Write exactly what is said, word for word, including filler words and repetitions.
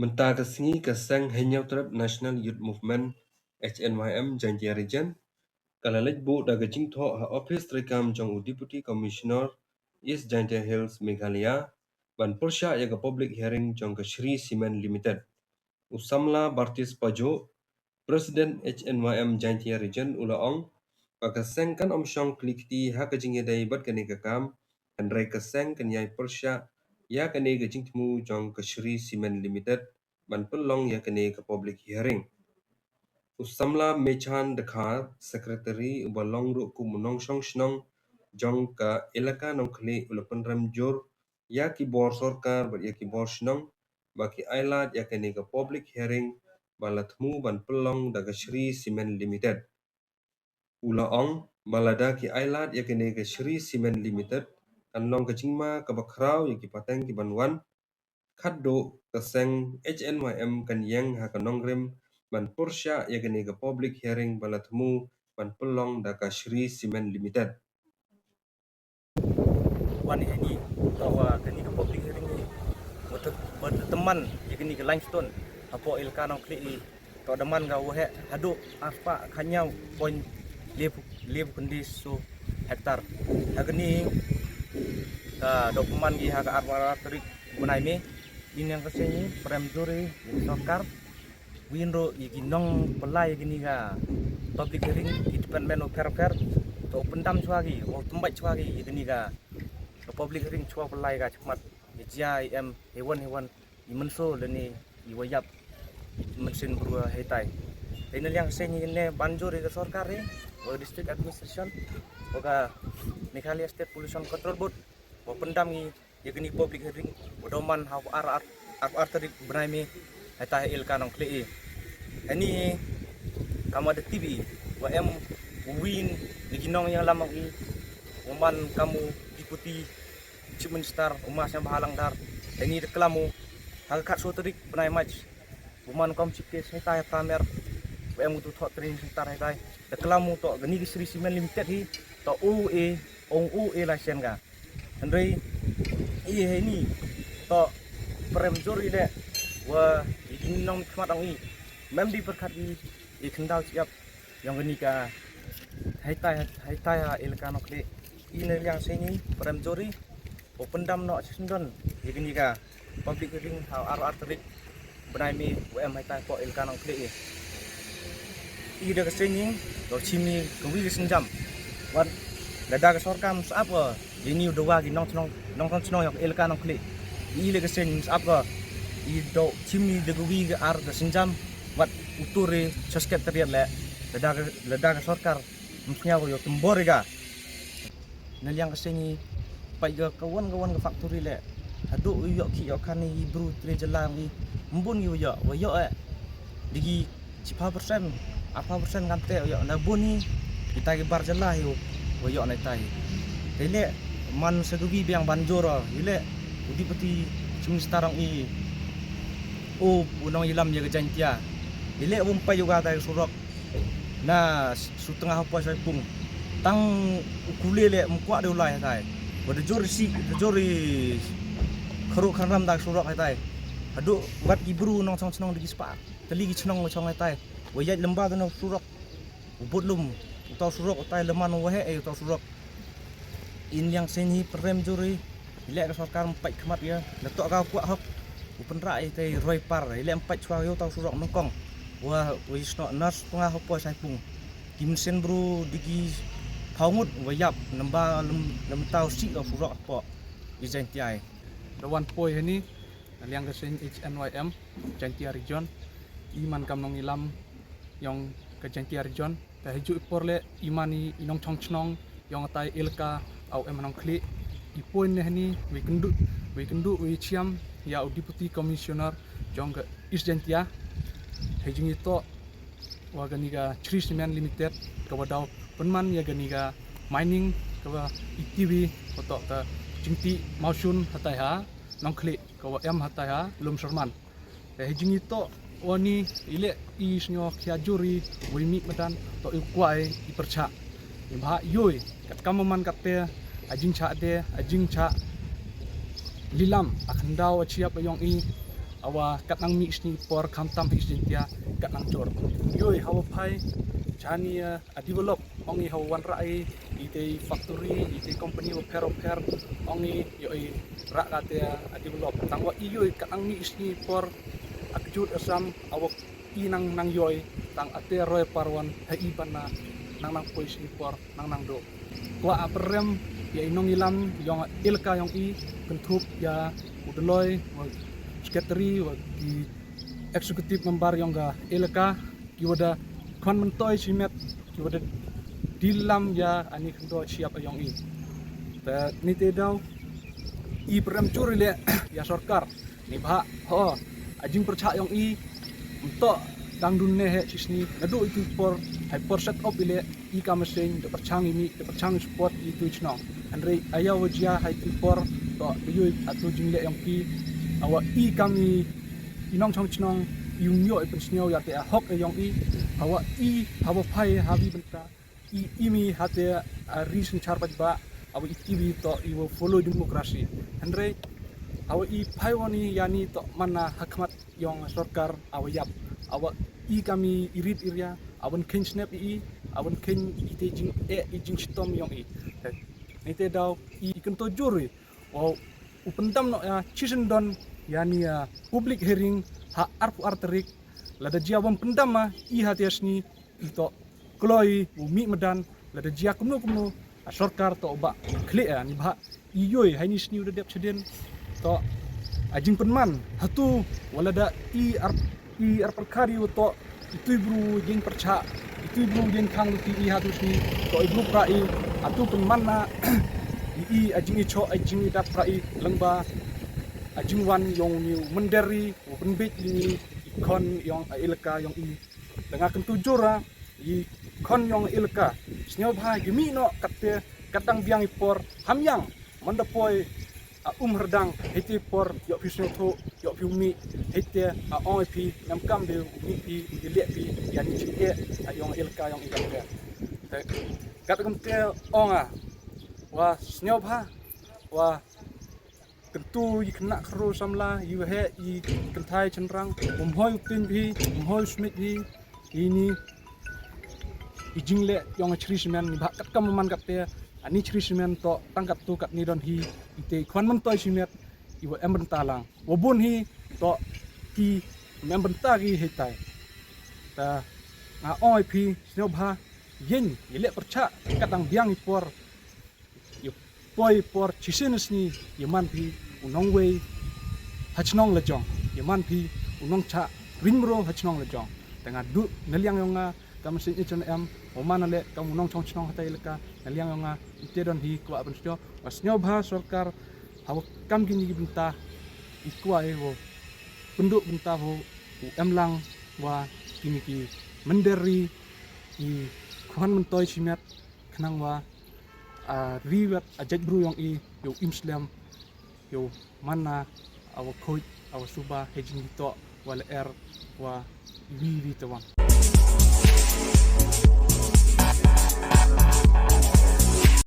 Mynta ka sngi ka seng Hynñiewtrep National Youth Movement, H N Y M, Jaintia Region ka la leit buh da ka jingthoh ha ophis treikam jong u Deputy Commissioner East Jaintia Hills, Meghalaya, ban pyrshah ïa ka public hearing jong ka Shree Cement Limited. U samla Bartis Pajo, President H N Y M Jaintia Region, u la ong ba ka seng kan ym shong khlieh kti ha ka jingïadei bad kane ka kam, hynrei ka seng kan ïai pyrshah ïa kane ka jingthmu jong ka Shree Cement Limited ban pynlong ïa kane ka public hearing. U samla Mechan Dkhar, Secretary, uba long ruh kum u nongshong shnong jong ka Elaka Nongkhlieh, u la pynrem jur ïa ki bor sorkar bad ïa ki bor shnong ba ki ailad ïa kane ka public hearing ba la thmu ban pynlong da ka Shree Cement Limited. U la ong ba lada ki ailad ïa kane ka Shree Cement Limited, kan long ka jingma kaba khraw ïa ki pateng ki ban wan. Khatduh ka seng H N Y M kan ïeng ha ka nongrim ban pyrshah ïa kane ka public hearing ba la thmu ban pynlong da ka Shree Cement Limited. Wan ïa ni, to wa kani ka public hearing ni, wa te, wa te teman ïa kani ka limestone hapoh Elaka Nongkhlieh ni, to da man ka wa heh haduh arspah khatñiew point le, le phew khyndai so hektar. Ha kani ka dok man ki ha ka arphew ar tarik bnai May. Ïa ni ka seng ni prem jur ïa ka sorkar, win ruh ïa ki nongpynlai ïa kani ka public hearing, ki department u pher pher, to pyndam shuwa ki, u tymbai shuwa ki ïa kani ka public hearing, shuwa pynlai ka chakmat ïa jia ïa em, hewan hewan i mynsaw lane i wa ïap mynsiem bru ha itai. Te na liang seng ni ne ban jur ïa ka sorkar, ïa wa district administration, wa ka Meghalaya State Pollution Control Board, wa pyndam ngi ïa kani public hearing, wa da man ha ar, ar, ar, ar tarik bnai May, ha itai ha Elaka Nongkhlieh. Ani kama da T V, wa em win ni ki nongïalam ngi, wa man kam u Deputy Chief Minister u Ma Shyam Bha Langdar. Ani da klam u ha ka khatsaw tarik bnai March, wa man kam chief guest ha itai ha Pramer, wa em u tu thoh training center ha itai. Da klam u to kani ka Shree Cement Limited hi, to u e, ong u e license ka. Hynrei i hei ni to prem jur i leh wa i ki nongmihkhmat ong i, mem di pyrkhat i, i khyndaw chiap ïong kani ka ha itai, ha itai ha Elaka Nongkhlieh. I na liang seng ni prem jur i, wa pyndam noh shisyndon ïa kani ka public hearing ha ar, ar tarik bnai May, wa em ha itai hapoh Elaka Nongkhlieh. I da ka seng ni to chim i ka wi ka sienjam. Wat lada ka sorkar ym sngap ka, ïa ni u dawa ki nongchnong, nongchnong chnong ïa ka Elaka Nongkhlieh. I da ka seng ni ym sngap ka, i to chim i da ka wi ka ar ka sienjam. Wat u tur i sha Secretariat leh, lada ka, lada ka sorkar ym sngew ka ïoh tymbor ïa ka. Na liang ka seng ni peit ka, ka wan, ka wan ka factory leh, haduh u ïoh ki ïoh kani i bru tre jylla ngi, ym bun ngi u ïoh, wa ïoh eh digi chiphaw percent, arphaw percent kamte u ïoh, na bun i kita ki bar jylla hi u, wa ïoh na itai. Te leh man sa ka wi biang ban jur i leh u Deputy Chief Minister ong i, u, u nongïalam ïa ka Jaintia. I leh um peit u ka tai ka surok na Sutnga hapoh Saipung. Tang u kule leh ym kwah de u lai hatai. Wa da jur i si, da jur i kharu khanram da surok hatai. Haduh wat ki bru nongchong chnong da ki spah tylli ki chnong wa chong hatai. Wa ïaid lymba da na surok. U bud lum u tau surok, u tai leman u wa heh ei u tau surok. In liang seng hi prem jur i, i leh ka sorkar ym peit khmat ïa, la toh ka kwah hok. U pynrah i te roi par, i leh ym peit shuwa ïa u tau surok nyngkong. Wa, wa i snoh nas tnga hapoh Saipung. Ki mynsiem bru digi phaw ngut wa ïap, namba lem, lem tau si ka surok hapoh i Jaintia. Da wan poi hani, na liang ka seng H N Y M, Jaintia Region, i man kam nongïalam ïong ka Jaintia Region. Te ha juh i por leh i man i nongchong chnong ïong tai Elaka, au em Nongkhlieh. I poi ne hani, wei kynduh, wei kynduh, wei chiam ïa u Deputy Commissioner jong ka East Jaintia. Hei jingïatoh wa kani ka Shree Cement Limited, ka wa daw pynman ïa kani ka mining, ka wa i tiwi, wa toh ka jingtih mawshun hatai ha Nongkhlieh, ka wa em hatai ha Lumsyrman. Te hei jingïatoh wa ni i leh i sngew khia jur i, wei mih madan, to i kwah i pyrchah. I bha ïoi, kat kam man kat te, a jingchah de, a jingchah lilam, a khyndaw a chiap a ïong i, Awa kat nang mih sngi por khamtam hi sngi tia kat nang jur. Yoi hawa phai jani a develop ong i hawa wan rai i te factory i te company wa pher wa pher ong i yoi rak ate a develop. Tang wa i yoi kat nang mih sngi por a kjut asam awa i nang nang yoi tang ate roi parwan ha i bana nang nang poi sngi por nang nang do. Kwah a pyrem ya i nong ilam yong elaka yong i kynthup ya u Doloi wa secretary wa ki executive member yong ka elaka ki wada khon mentoi simet ki wada dilam ya ani khndo siap yong i. Ta ni te daw i pyrem churi le ya sorkar ni bha ho a jingpyrchah yong i mto dang dun ne he chisni nadu itu por hai por set op ile i ka masing de pyrchang ini de pyrchang support itu chnong. Hynrei aya wajia hai tu por to yoi atu jingle yong ki awa i kami i nong chong chnong i um yo i pensnyo ya te a hok yong i hawa i hawa phai hawi benta i imi hate a ri synchar pajba awa i tiwi to i wa follow democracy. Hynrei hawa i phai wani yani to mana hakmat yong sorkar awa yap awa i kami irit iria awan khein snep i awan khein i te jing e i jing sitom yong i. Ni te daw i kynto juri wow u pendam no ya chisendon yani ya public hearing ha arpu ar tarik lada jia wam pendam ma i hate sni i to kloi u mi medan lada jia kumno kumno a sorkar to ba khle ni bha i yoi hai ni sni u da dep chedin to a jingpynman hatu wala da i ar i ar perkari u to itui bru yin percha itui bru yin khang luti i hatu sni to i bru pra i atu pynman na i i a jing i cho a jing i dak pra i lengba a jingwan yong ni u menderi u pynbit ini i khon yong a elaka yong i. Tanga kyntu jura i khon yong elaka snyau bha gimi no katte katang biang i por hamyang manda poi a um herdang hiti por yok pi snyau tho yok pi umi hiti a ong pi nam kam de umi pi i lek pi yani chi e a yong elaka yong elaka. Kat kam te ong a wa snyau bha wa kyntu i khynnah khro samla i wahe i kynthai chynrang um hoi u tin phi um hoi u smit phi ini i jingle yong a chri simen ni bha kat kam man kat te ani chri simen to tang kat tu kat ni don hi i te khwan man toi simet i wa em benta lang wa bun hi to ki em benta ki he tai ta nga ong phi snyau bha yin i le percha kat dang biang i por i poi por chisien sni i man phi u nongwei ha chnong la jong i man phi u nongcha ring mro ha chnong la jong. Tanga du na liang yong nga kam sin i chon em o man le kam u nong chong chnong ha tai leka na liang yong nga i te don hi kwah ban snyau wa snyau bha sorkar hawa kam kini ki bynta i kwah i wo pyndu bynta wo u em lang wa kini ki menderi i khwan mentoi simet khnang wa a ri wet a jait bru yong i yow im slem yow manna awa khoj awa suba he jing to wa la er wa wi wi te wan.